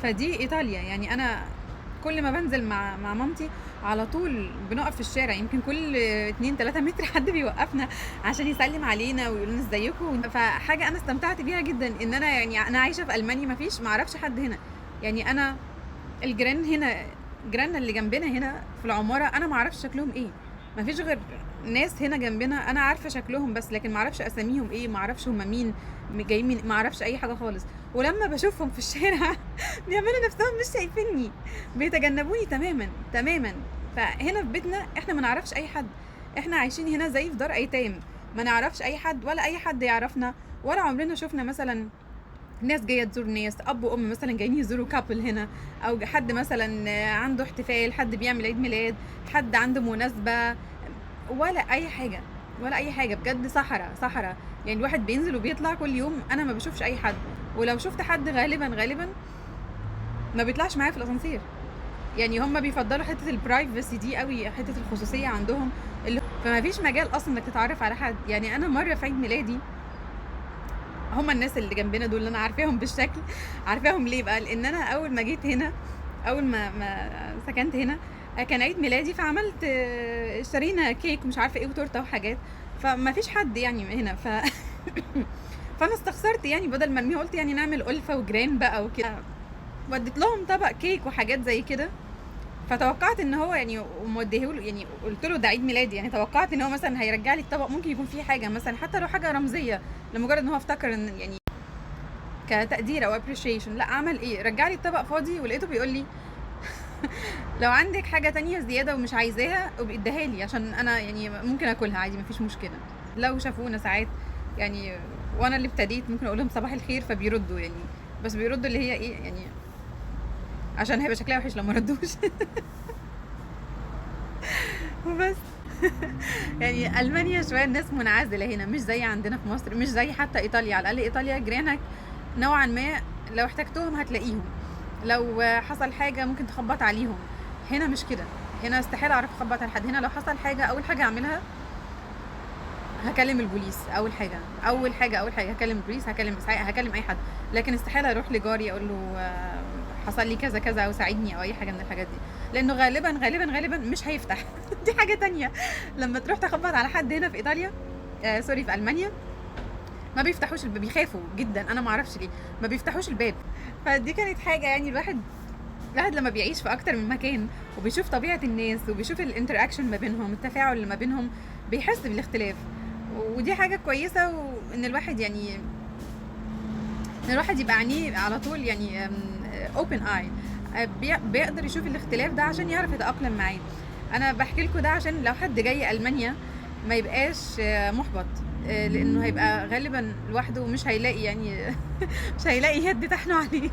فدي ايطاليا. يعني انا كل ما بنزل مع مامتي على طول بنقف في الشارع، يمكن كل 2 3 متر حد بيوقفنا عشان يسلم علينا ويقول لنا ازيكم. فحاجه انا استمتعت بيها جدا، ان انا يعني انا عايشه في المانيا ما فيش، ما اعرفش حد هنا. يعني انا الجيران هنا، جيراننا اللي جنبنا هنا في العمارة انا ما اعرفش شكلهم ايه، ما فيش غير ناس هنا جنبنا انا عارفه شكلهم بس، لكن ما اعرفش اساميهم ايه، ما اعرفش هم مين، جايين من، ما اعرفش اي حاجة خالص. ولما بشوفهم في الشارع بيعملوا نفسهم مش شايفيني، بيتجنبوني تماما تماما. فهنا في بيتنا احنا ما نعرفش اي حد، احنا عايشين هنا زي في دار ايتام، ما نعرفش اي حد ولا اي حد يعرفنا، ولا عمرنا شفنا مثلا ناس جاية تزور ناس، اب وام مثلا جايين يزوروا couple هنا، او حد مثلا عنده احتفال، حد بيعمل عيد ميلاد، حد عنده مناسبة، ولا اي حاجة، ولا اي حاجة بجد. صحراء صحراء يعني، الواحد بينزل وبيطلع كل يوم، انا ما بشوفش اي حد، ولو شفت حد غالبا غالبا ما بيطلعش معايا في الاسانسير. يعني هم بيفضلوا حتة ال privacy دي قوي، حتة الخصوصية عندهم، اللي فما فيش مجال اصلا انك تتعرف على حد. يعني انا مرة في عيد ميلادي، هم الناس اللي جنبنا دول اللي انا عارفاهم بالشكل، عارفاهم ليه بقى؟ لان انا اول ما جيت هنا، اول ما سكنت هنا كان عيد ميلادي، فعملت اشترينا كيك ومش عارفه ايه وتورته وحاجات، فما فيش حد يعني هنا، فانا استخسرت يعني، بدل ما ارميه قلت يعني نعمل الفه وجيران بقى وكده، وديت لهم طبق كيك وحاجات زي كده. فتوقعت ان هو يعني وموديه له، يعني قلت له ده عيد ميلادي، يعني توقعت ان هو مثلا هيرجع لي الطبق، ممكن يكون فيه حاجة مثلا، حتى لو حاجة رمزية لمجرد ان هو افتكر ان يعني كتقدير او appreciation. لا، عمل ايه؟ رجع لي الطبق فاضي، ولقيته بيقول لي لو عندك حاجة تانية زيادة ومش عايزاها اديها لي، عشان انا يعني ممكن اكلها عادي مفيش مشكلة. لو شافونا ساعات يعني وانا اللي ابتديت ممكن اقول لهم صباح الخير فبيردوا يعني، بس بيردوا اللي هي ايه يعني، عشان هيبقى شكلها وحش لو ما ردوش. وبس. يعني المانيا شوية الناس منعزله هنا، مش زي عندنا في مصر، مش زي حتى ايطاليا. على الاقل ايطاليا جيرانك نوعا ما لو احتجتهم هتلاقيهم، لو حصل حاجة ممكن تخبط عليهم. هنا مش كده، هنا استحالة اعرف اخبط على حد. هنا لو حصل حاجة اول حاجة اعملها هكلم البوليس، اول حاجة اول حاجة اول حاجة هكلم البوليس، هكلم هكلم اي حد، لكن استحالة اروح لجاري اقول له حصل لي كذا كذا او ساعدني او اي حاجة من الحاجات دي، لانه غالبا غالبا غالبا مش هيفتح. دي حاجة تانية، لما تروح تخبط على حد هنا في ايطاليا، sorry في المانيا، ما بيفتحوش الباب، بيخافوا جدا، انا ما اعرفش ليه ما بيفتحوش الباب. فدي كانت حاجة يعني الواحد لما بيعيش في اكتر من مكان وبيشوف طبيعة الناس وبيشوف ال interaction ما بينهم، التفاعل اللي ما بينهم، بيحس بالاختلاف، ودي حاجة كويسة. وان الواحد يعني ان الواحد يبقى عينيه على طول يعني open eye، بيقدر يشوف الاختلاف ده عشان يعرف يتأقلم معاه. انا بحكي لكم ده عشان لو حد جاي المانيا ما يبقاش محبط، لانه هيبقى غالبا لوحده ومش هيلاقي يعني مش هيلاقي يد تحنه عليه.